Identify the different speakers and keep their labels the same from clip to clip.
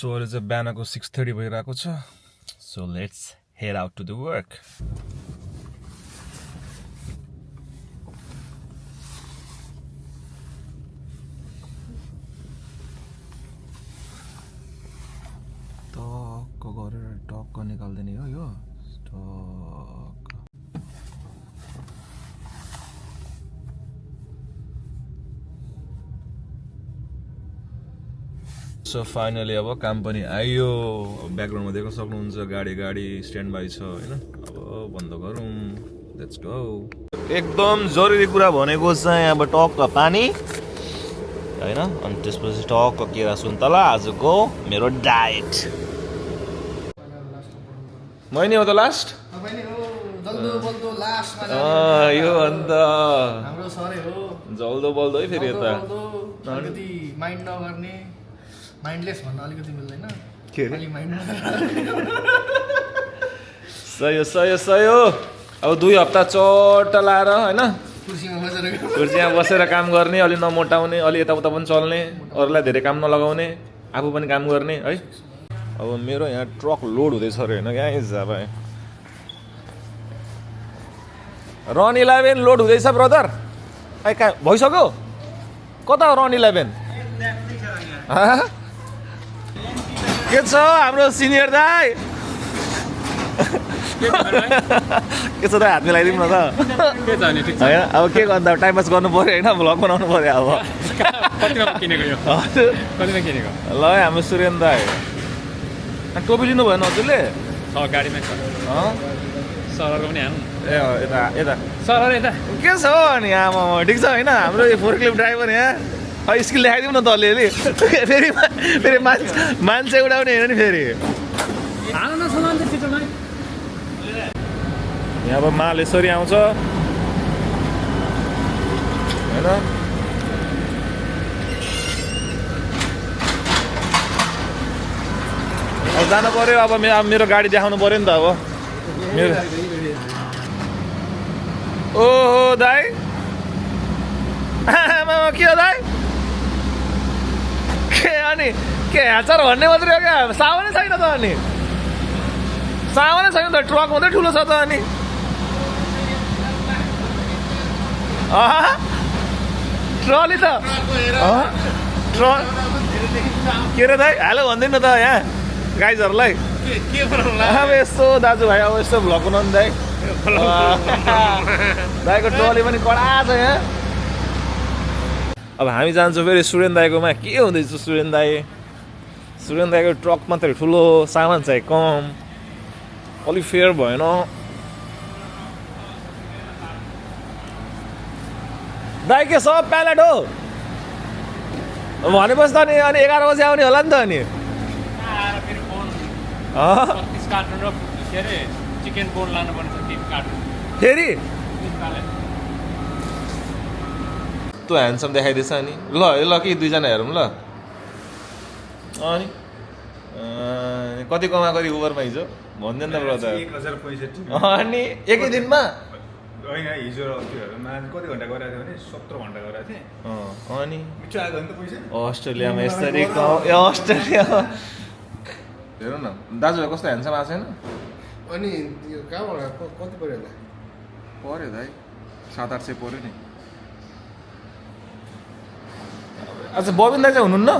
Speaker 1: So अहिले चाहिँ बिहानको 6:30 भइरहेको छ. So let's head out to the work. टक्क गरेर टक्क निकाल्दिने हो यो टक्क. सो फाइनली अब काम पनि आयो. ब्याकग्राउन्डमा देख्न सक्नुहुन्छ गाडी स्ट्यान्ड बाई छ हैन. अब बन्द गरौँ. Let's go. एकदम जरुरी कुरा भनेको चाहिँ अब टक्क पानी हैन, अनि त्यसपछि टक्क केरा सुन्तला. आजको मेरो डाइट. मैले हो त लास्ट यो अन्त
Speaker 2: हाम्रो सरै हो
Speaker 1: जल्दो बल्दो है फेरि यता
Speaker 2: अलिकति माइन्ड नगर्ने. माइन्डलेस भन्न अलिकति मिल्दैन.
Speaker 1: के रे?
Speaker 2: अलि माइन्ड
Speaker 1: सही हो. अब 2 हप्ता चट्ट लाएर हैन कुर्सीमा बसेर काम गर्ने, अलि नमोटाउने, अलि यताउता पनि चल्ने, अरूलाई धेरै काम नलगाउने, आफू पनि काम गर्ने है. अब मेरो यहाँ ट्रक लोड हुँदैछ अरे होइन गाइस. अब रन 11 लोड हुँदैछ ब्रदर. कहाँ भइसक्यो? कता हो रन 11? के छ हाम्रो सिनियर दाइ? के छ दाइ, हात मिलाइदिउँ न त. होइन अब के गर्दा टाइम पास गर्नु पऱ्यो होइन, भ्लग बनाउनु पऱ्यो. अब ल हाम्रो सुरेन दाइ टोपी लिनु भएन हजुरले?
Speaker 3: गाडीमा सरहरू पनि हाल्नु.
Speaker 1: ए यता यता
Speaker 3: सरहरू यता
Speaker 1: के छ अनि आमा ठिक छ होइन. हाम्रो यो फोर्कलिफ्ट ड्राइभर यहाँ स्किल देखाइदिउँ न त अलिअलि. फेरि मान्छे उडाउने होइन नि फेरि.
Speaker 3: हाल्नु न सामान चाहिँ छिटोमा.
Speaker 1: यहाँ अब माल यसरी आउँछ होइन. अब जानु पऱ्यो. अब मेरो गाडी देखाउनु पऱ्यो नि त. अब मेरो ओहो दाइ के हो दाइ? के अनि के ह्याचर भन्ने मात्रै हो क्या? सामानै छैन त. अनि सामानै छैन त. ट्रक मात्रै ठुलो छ त. अनि ट्रली त ट्रक के रे दाइ? हालो भन्दैन त यहाँ गाइजहरूलाई. अब यस्तो दाजुभाइ अब यस्तो भ्लग बनाउनु दाइ. दाइको ट्रली पनि कडा छ यहाँ. अब हामी जान्छौँ फेरि सुरेन दाइकोमा. के हुँदैछ सुरेन दाइ? सुरेन दाइको ट्रक मात्रै ठुलो, सामान चाहिँ कम, अलिक फेयर भएन. दाइ के सब प्यालेट हो भनेपछि त अनि 11 बजी आउने होला नि त. अनि
Speaker 3: चिकन बोन लानुपर्ने छ 3 कार्टुन
Speaker 1: फेरि तँ ह्यान्डसम देखाइदिएछ अनि. ल ल कि 2 जना हेरौँ ल. अनि कति कमाएको थियो उबरमा हिजो भन्दैन त ब्रदर?
Speaker 4: 1065.
Speaker 1: अनि एकै दिनमा
Speaker 4: होइन हिजो कति घन्टा गराएको थियो भने 17 घन्टा गराएको थिएँ.
Speaker 1: अनि
Speaker 4: मिठो आएको नि त पैसा.
Speaker 1: अस्ट्रेलियामा यसरी अस्ट्रेलिया हेरौँ न. दाजुभाइ कस्तो ह्यान्डसम आएको छैन?
Speaker 2: अनि यो कहाँबाट कति पऱ्यो होला?
Speaker 1: पऱ्यो दाइ 700-800 पऱ्यो नि. अच्छा बबिन दाइ चाहिँ हुनुहुन्न?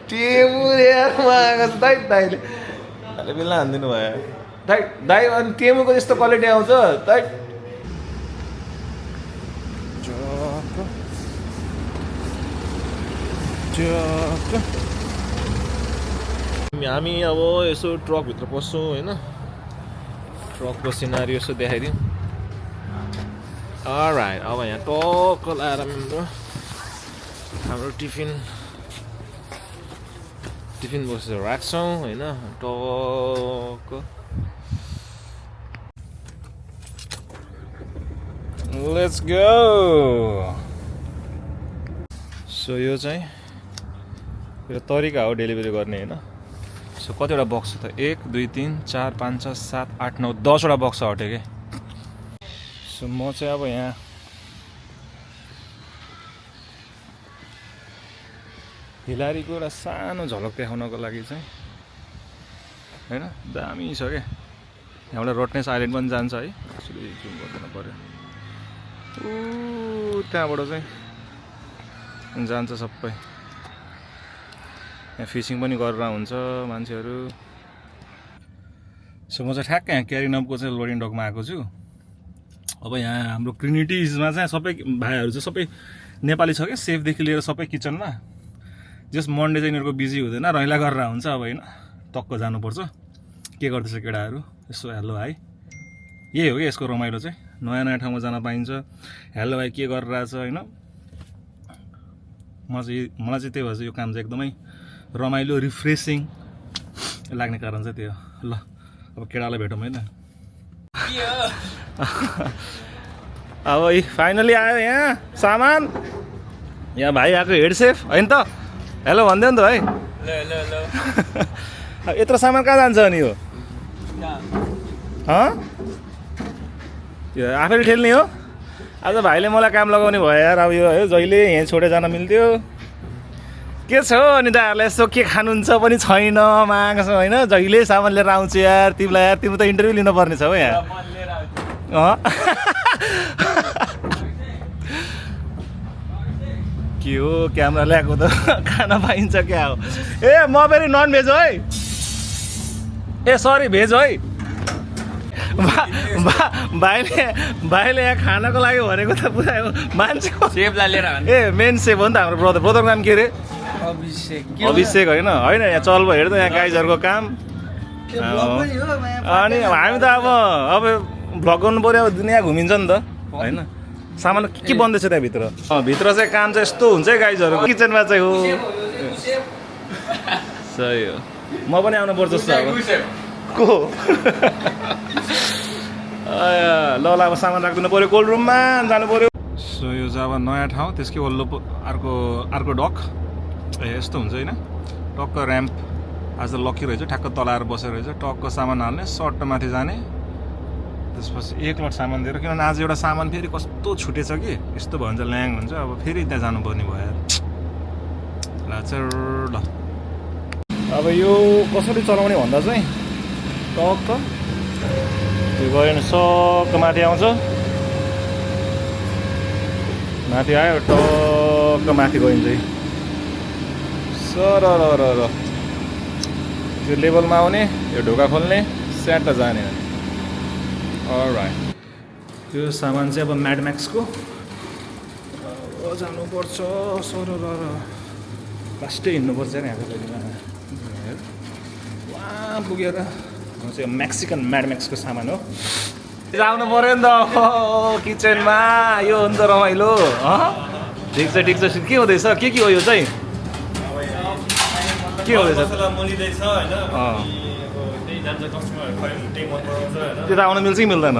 Speaker 1: टेमुरमा आएको छ दाइ. दाइले अहिले बेला हानिदिनु भयो दाइ. दाइ अनि टेमुको यस्तो क्वालिटी आउँछ दाइ. हामी अब यसो ट्रकभित्र पस्छौँ होइन. ट्रकको सिनारी यसो देखाइदिउँ. अलराइट अब यहाँ टक्क लाएर हाम्रो टिफिन बसेर राख्छौँ होइन. टक्क लेट्स गो. सो यो चाहिँ यो तरिका हो डेलिभरी गर्ने होइन. सो कतिवटा बक्स छ त? 1 2 3 4 5 6 7 8 9 10 वटा बक्स हट्यो कि. सो म चाहिँ अब यहाँ हिलारीको एउटा सानो झलक देखाउनको लागि चाहिँ हैन दामी छ क्या यहाँबाट रोटनेस आइल्यान्ड पनि जान्छ है एक्चुली जुम गर्दैन पर्यो त्यहाँबाट चाहिँ जान्छ सबै यहाँ फिसिङ पनि गरेर हुन्छ मान्छेहरू सो म चाहिँ ठ्याक्कै यहाँ क्यारिनपको चाहिँ लोडिङ डकमा आएको छु अब यहाँ हाम्रो ट्रिनिटिजमा चाहिँ सबै भाइहरू चाहिँ सबै नेपाली छ क्या सेफदेखि लिएर सबै किचनमा जस मन्डे चाहिँ यिनीहरूको बिजी हुँदैन रैला गरेर हुन्छ अब होइन टक्क जानुपर्छ के गर्दैछ केटाहरू यसो हेलो भाइ यही हो कि यसको रमाइलो चाहिँ नयाँ नयाँ ठाउँमा जान पाइन्छ हेलो भाइ के गरिरहेछ होइन मलाई चाहिँ त्यही भएर यो काम चाहिँ एकदमै रमाइलो रिफ्रेसिङ लाग्ने कारण चाहिँ त्यो ल अब केटालाई भेटौँ होइन अब फाइनली आयो यहाँ सामान यहाँ भाइ आएको हेड सेफ होइन त हेलो भनिदियो नि त भाइ यत्रो सामान कहाँ जान्छ अनि यो त्यो आफैले ठेल्ने हो आज भाइले मलाई काम लगाउने भयो यार अब यो है जहिले यहाँ छोडेर जान मिल्थ्यो के छ अनि दाहरूलाई यसो के खानुहुन्छ पनि छैन माग्छ होइन जहिले सामान लिएर आउँछु यार तिमीलाई यार तिमी त इन्टरभ्यू लिनुपर्ने छ हो यहाँ के हो क्यामेरा ल्याएको त खाना पाइन्छ क्या हो ए म फेरि नन भेज है ए सरी भेज है भाइले यहाँ खानको लागि भनेको त पुरा मान्छेको
Speaker 3: सेफलाई लिएर
Speaker 1: ए मेन सेफ हो नि त हाम्रो ब्रदरको नाम के अरे अभिषेक होइन होइन यहाँ चल भयो हेर्दा यहाँ गाइजहरूको काम अनि हामी त अब भ्लग गर्नु पऱ्यो अब दुनियाँ घुमिन्छ नि त होइन सामान के बन्दैछ त्यहाँभित्र भित्र चाहिँ काम चाहिँ यस्तो हुन्छ है गाइजहरू किचनमा चाहिँ हो सही हो म पनि आउनुपर्छ जस्तो अब को ल अब सामान राखिदिनु पऱ्यो कोल्ड रुममा जानु पऱ्यो सो यो चाहिँ अब नयाँ ठाउँ त्यसकै वल्लो अर्को डक ए यस्तो हुन्छ होइन टक्क ऱ्याम्प आज त लक्की रहेछ ठ्याक्क तलाएर बसेर रहेछ टक्क सामान हाल्ने सर्ट माथि जाने त्यसपछि एक लट सामान दिएर किनभने आज एउटा सामान फेरि कस्तो छुटेछ कि यस्तो भयो भने चाहिँ ल्याङ हुन्छ अब फेरि त्यहाँ जानुपर्ने भयो ल अब यो कसरी चलाउने भन्दा चाहिँ टक्क त्यो गयो भने सक्क माथि आउँछ माथि आयो टक्क माथि गइन्छ सर र त्यो लेभलमा आउने यो ढोका खोल्ने स्याट जाने अलराइट त्यो सामान चाहिँ अब म्याडम्याक्सको जानुपर्छ सर र लास्टै हिँड्नुपर्छ नि यहाँको वहाँ पुगेर चाहिँ मेक्सिकन म्याडम्याक्सको सामान हो जानु पऱ्यो नि त किचनमा यो हो नि त रमाइलो ठिक छ के हुँदैछ के हो यो चाहिँ के हुँदैछ त्यो त आउन मिल्छ कि मिल्दैन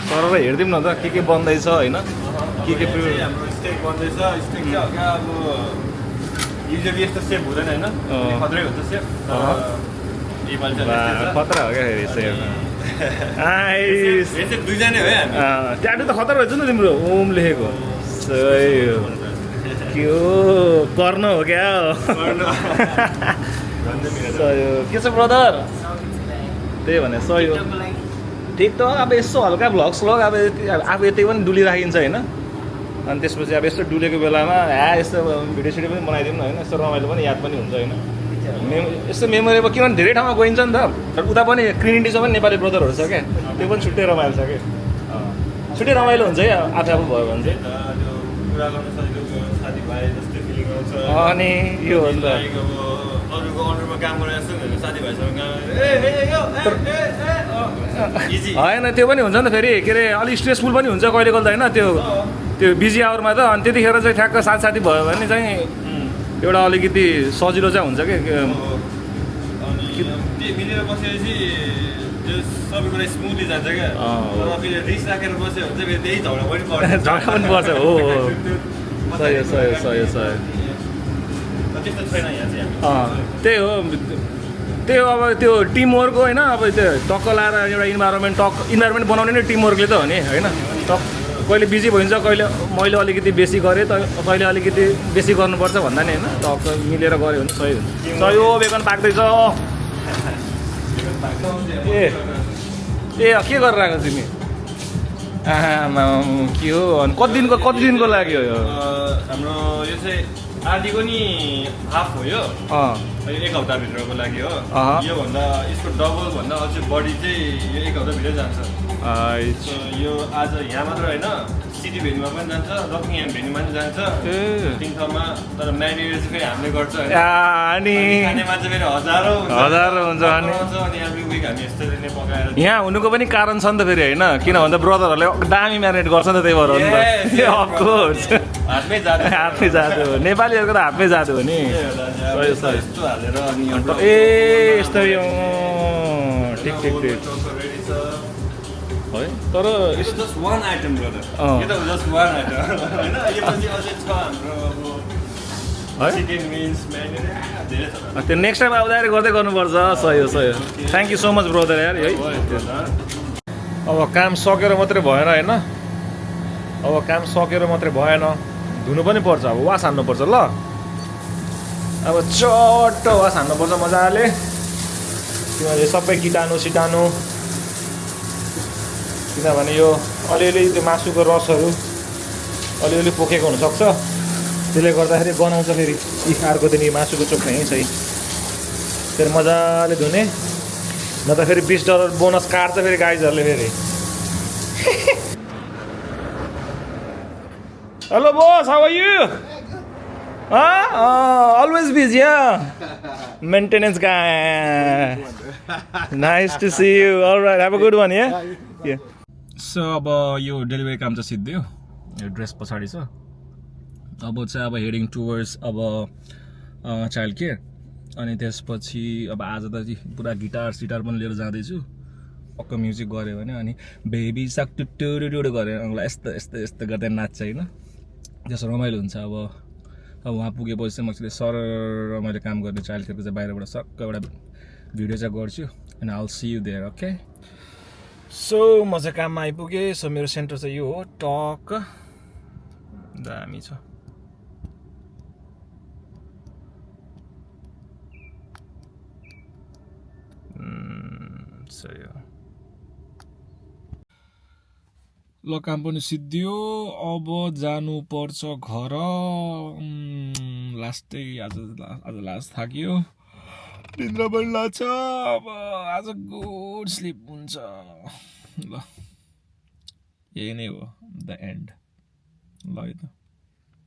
Speaker 1: तर हेरिदिउँ न त के बन्दैछ होइन के
Speaker 4: युजली यस्तो सेप हुँदैन होइन खत्रै हुन्छ सेप
Speaker 1: खतरा हो क्या फेरि
Speaker 4: दुईजना हो
Speaker 1: ट्याटु त खतरा रहेछ नि तिम्रो ओम लेखेको सही हो के हो कर्ण हो क्या सही हो के छ ब्रदर त्यही भने सही हो ठिक त अब यसो हल्का भ्लग स्लग अब यति पनि डुलिराखिन्छ होइन अनि त्यसपछि अब यस्तो डुलेको बेलामा यस्तो भिडियो सिडियो पनि बनाइदिउँ न होइन यस्तो रमाइलो पनि याद पनि हुन्छ होइन यस्तो मेमोरेबल किनभने धेरै ठाउँमा गइन्छ नि त उता पनि क्रिनिटिजमा पनि नेपाली ब्रदरहरू छ क्या त्यो पनि छुट्टै रमाइलो छ क्या छुट्टै रमाइलो हुन्छ है आफै भयो भने चाहिँ अनि यो हो नि त होइन त्यो पनि हुन्छ नि त फेरि के अरे अलिक स्ट्रेसफुल पनि हुन्छ कहिले कहिले होइन त्यो बिजी आवरमा त अनि त्यतिखेर चाहिँ ठ्याक्क साथी भयो भने चाहिँ एउटा अलिकति सजिलो चाहिँ हुन्छ कि
Speaker 4: मिलेर बसेपछि सबै कुरा स्मुथली जान्छ क्या फेरि रिस राखेर बस्यो भने चाहिँ त्यही झगडा पनि
Speaker 1: पर्छ हो सही
Speaker 4: त्यस्तो छैन यहाँ चाहिँ
Speaker 1: त्यही हो
Speaker 5: त्यो अब त्यो टिमवर्क होइन अब त्यो टक्क लाएर एउटा इन्भाइरोमेन्ट बनाउने नै टिमवर्कले त हो नि होइन कहिले बिजी भइन्छ कहिले मैले अलिकति बेसी गरेँ कहिले अलिकति बेसी गर्नुपर्छ भन्दा नि होइन टक्क मिलेर गऱ्यो भने सही हुन्छ सही हो बेकन पाक्दैछ ए के गरेर आएको तिमी आमा के हो अनि कति दिनको लाग्यो यो
Speaker 4: हाम्रो यो चाहिँ आधीको नि हाफ हो यो एक हप्ताभित्रको लागि हो योभन्दा यसको डबल भन्दा अझै बढी चाहिँ यो एक हप्ताभित्रै जान्छ यो आज यहाँ मात्र होइन सिटी भेन्यूमा पनि जान्छ रकिङह्याम भेन्यूमा पनि जान्छ तिन ठाउँमा तर म्यारिनेड चाहिँ फेरि हामीले गर्छ
Speaker 5: अनि
Speaker 4: खाने मान्छे फेरि हजारौँ
Speaker 5: हुन्छ अनि
Speaker 4: एभ्री विक हामी यसरी नै पकाएर
Speaker 5: यहाँ हुनुको पनि कारण छ नि त फेरि होइन किन भन्दा ब्रदरहरूले दामी म्यारिनेट गर्छ नि त त्यही भएर हो नि त अफकोर्स
Speaker 4: हातमै जाँदा
Speaker 5: हातमै जादु हो नेपालीहरूको त हातमै जादु हो नि
Speaker 4: यस्तो हालेर अनि
Speaker 5: ए यस्तो यो ठिक है तर
Speaker 4: यो just one item brother yo त जस्ट वान आइटम होइन यो पछि अझै छ हाम्रो अब चिकन विन्स म्यारिनेट धेरै छ
Speaker 5: त्यो नेक्स्ट टाइम आउँदाखेरि गर्दै गर्नुपर्छ सही हो thank you so much brother यार है अब काम सकेर मात्रै भएन होइन अब काम सकेर मात्रै भएन धुनु पनि पर्छ अब वास हान्नुपर्छ ल अब चट्ट वास हान्नुपर्छ मजाले किनभने सबै किटाणु किनभने यो अलिअलि त्यो मासुको रसहरू अलिअलि पोखेको हुनसक्छ त्यसले गर्दाखेरि गनाउँछ फेरि अर्को दिन मासुको चोक्ने यहीँ छ फेरि मजाले धुने न त फेरि $20 बोनस काट्छ फेरि गाइजहरूले फेरि hello boss how are you always busy maintenance guy nice to see you all right have a good one yeah so अब यो डेलिभरी काम चाहिँ सिद्धियो यो ड्रेस पछाडि छ अब चाहिँ अब हेडिङ टुवर्ड्स अब चाइल्ड केयर अनि त्यसपछि अब आज त पुरा गिटार पनि लिएर जाँदैछु पक्क म्युजिक गऱ्यो भने अनि बेबी साक टुटुटुटु गऱ्यो यस्तो गर्दै नाच्छ होइन त्यसो रमाइलो हुन्छ अब वहाँ पुगेपछि चाहिँ म सर मैले काम गर्ने चाइल्ड केयरको चाहिँ बाहिरबाट सक्क एउटा भिडियो चाहिँ गर्छु अनि all see you there okay so म चाहिँ काममा आइपुगेँ सो मेरो सेन्टर चाहिँ यो हो टक्क दामी छ सही हो ल काम पनि सिद्धियो अब जानु पर्छ घर लास्टै आज लास्ट थाकियो निद्रा पनि लाग्छ अब आज गुड स्लिप हुन्छ ल यही नै हो द एन्ड ल है त